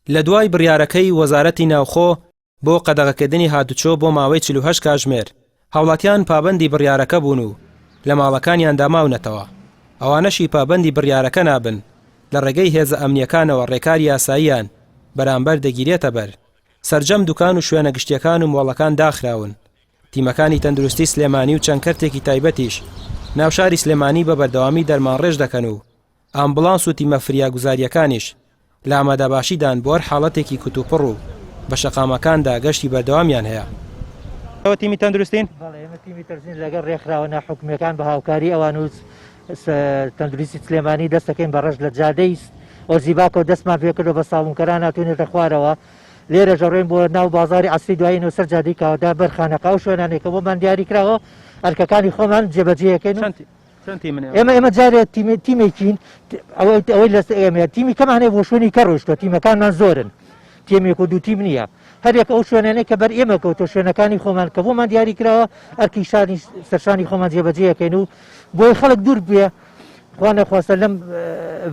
لە دوای بڕیارەکەی وەزارەتی ناوخۆ بۆ قەدەغەکردنی هاتوچۆ بۆ ماوەی 48 کاژمێر، هاوڵاتیان پابەندی بڕیارەکە بوون و لە ماڵەکانیاندا ماونەتەوە. ئەوانەشی پابەندی بڕیارەکە نابن، لە ڕێگەی هێزە ئەمنییەکانەوە ڕێکاری یاساییان بەرامبەر دەگیرێتەبەر. سەرجەم دوکان و شوێنە گشتییەکان و مۆڵەکان داخراون. تیمەکانی تەندروستی سلێمانی و چەند کەرتێکی تایبەتیش ناو شاری سلێمانی بە بەردەوامی دەرمانڕێژ دەکەن و ئامبوڵانس و تیمە فریاگوزارییەکانیش لە ئامادەباشیدان بۆ هەر حاڵەتێکی کوتوپڕ و بە شەقامەکاندا گەشتی بەردەوامیان هەیە. ئێوە تیمی تەندروستین؟ بەڵێ ئێمە تیمی تەندروستین لەگەڵ ڕێکخراوە ناحکومییەکان بە هاوکاری ئەوان و تەندروستی سلێمانی دەست دەکەین بە ڕەش لە جادەی ئۆزیباکەوە دەستمان پێکردووە بە ساڵونکەران هاتوونەتە خوارەوە لێرەش ئەڕۆین بۆ ناو بازاری عەسری دوایین و سەر جادەی کاوەدا بەر خانەقا ئەو شوێنانەی کە بۆمان دیاری کراوە ئەرکەکانی خۆمان جێبەجێ ئەکەین و چەند تیمن ئێوە؟ ئێمە ئێمە جارێ تیمێ تیمێکین ئەوەی ئەوەی لەس ئێمە تیمی کەمان هەیە بۆ شوێنی کە ڕۆیشتووە تیمەکانمان زۆرن تیمێک و دوو تیم نییە هەرێک ئەو شوێنانەی کە بەر ئێمە کەوتۆ شوێنەکانی خۆمان کە بۆمان دیاری کراوە ئەرکی شانی سەرشانی خۆمان جێبەجێ ئەکەین و بۆی خەڵک دوور بێ خوا نەخواستە لەم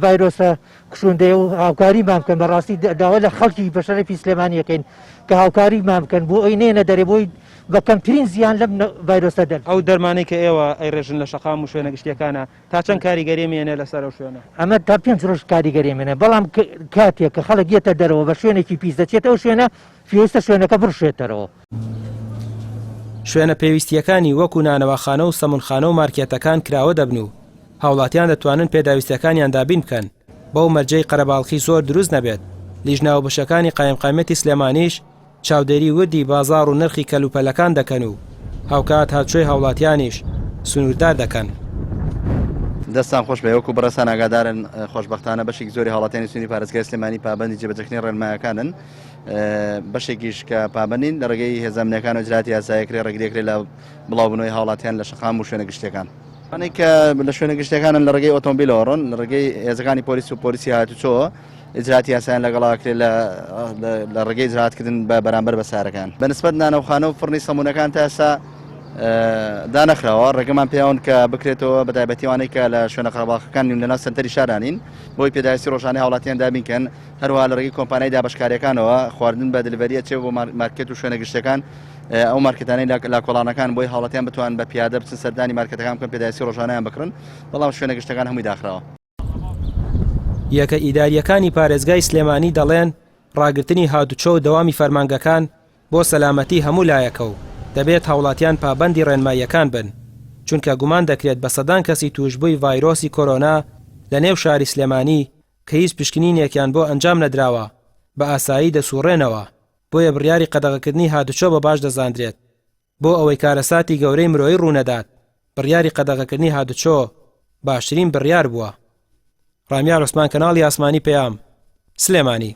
ڤایرۆسە کوشندەیە و هاوکاریمان بکەن بەڕاستی داوا لە خەڵکی بە شەرەفی سلێمانی ئەکەین کە هاوکاریمان بکەن بۆ ئەوی نێنە دەرێ بۆی بە کەمترین زیان لەم ڤایرۆسە دەر. ئەو دەرمانەی کە ئێوە ئەیڕێژن لە شەقام و شوێنە گشتیەکانە تا چەند کاریگەری مێنێ لەسەر ئەو شوێنە؟ ئەمە تا پێنج ڕۆژ کاریگەری مێنێ بەڵام کاتێک کە خەڵک یەتە دەرەوە بە شوێنێکی پیس دەچێتە ئەو شوێنە پێویستە شوێنەکە بڕشێتەرەوە. شوێنە پێویستییەکانی وەکو نانەواخانە و سەمونخانە و مارکێتەکان کراوە دەبن و هاوڵاتیان دەتوانن پێداویستیەکانیان دابین بکەن بەو مەرجەی قەرەباڵخی زۆر دروست نەبێت، لیژنە هاوبەشەکانی قایمقامیەتی سلێمانیش چاودێری وردی بازاڕ و نرخی کەلوپەلەکان دەکەن و هاوکات هاتوچۆی هاوڵاتیانیش سنووردار دەکەن. دەستتان خۆش بێ، وەکو بەڕێزتان ئاگادارن خۆشبەختانە بەشێکی زۆری هاوڵاتیانی سنووری پارێزگای سلێمانی پابەندی جێبەجێکردنی ڕێنمایەکانن، بەشێکیش کە پابەند نین لە ڕێگەی هێزە ئەمنییەکان و ئیجرائاتی یاسایی ئەکرێ ڕێگری ئەکرێ لە بڵاوبوونەوەی هاوڵاتیان لە شەقام و شوێنە گشتییەکان. ئەوانەی کە لە شوێنە گشتییەکانن لە ڕێگەی ئۆتۆمبیلەوە ڕۆن، لە ڕێگەی هێزەکانی پۆلیس و پۆلیسی هاتوچۆوە ئیجرائاتی یاسایان لەگەڵ ئەکرێ لە لە ڕێگەی ئیجرائاتکردن بە بەرامبەر بە سارەکان. بە نسبەت نانەوخانە و فڕنی سەموونەکان تا ئێستا دانەخراوە، ڕێگەمان پێیاون کە بکرێتەوە بە تایبەتی ئەوانەی کە لە شوێنە قەرەباڵخەکان نین لەناو سەنتەری شارا نین بۆی پێداویستی ڕۆژانەی هاوڵاتیان دابین کەن. هەروەها لە ڕێگەی کۆمپانیای دابەشکارییەکانەوە خواردن بە delivery ئەچێ بۆ مارکێت و شوێنە گشتیەکان، ئەو مارکێتانەی لە کۆڵانەکان بۆی هاوڵاتیان بتوانن بە پیادە بچن سەردانی مارکێتەکان بکەن پێداویستی ڕۆژانەیان بکڕن، بەڵام شوێنە گشتیەکان هەمووی داخراوە. یەکە ئیدارییەکانی پارێزگای سلێمانی دەڵێن، ڕاگرتنی هاتوچۆ و دەوامی فەرمانگەکان بۆ سەلامەتی هەموو لایەکە و دەبێت هاوڵاتیان پابەندی ڕێنماییەکان بن، چونکە گومان دەکرێت بە سەدان کەسی تووشبووی ڤایرۆسی کۆرۆنا لەنێو شاری سلێمانی کە هیچ پشکنینێکیان بۆ ئەنجام نەدراوە، بە ئاسایی دەسوڕێنەوە، بۆیە بڕیاری قەدەغەکردنی هاتوچۆ بە باش دەزاندرێت، بۆ ئەوەی کارەساتی گەورەی مرۆیی ڕوونەدات، بڕیاری قەدەغەکردنی هاتوچۆ باشترین بڕیار بووە. ڕامیار عوسمان کەناڵی ئاسمانی پەیام، سلێمانی.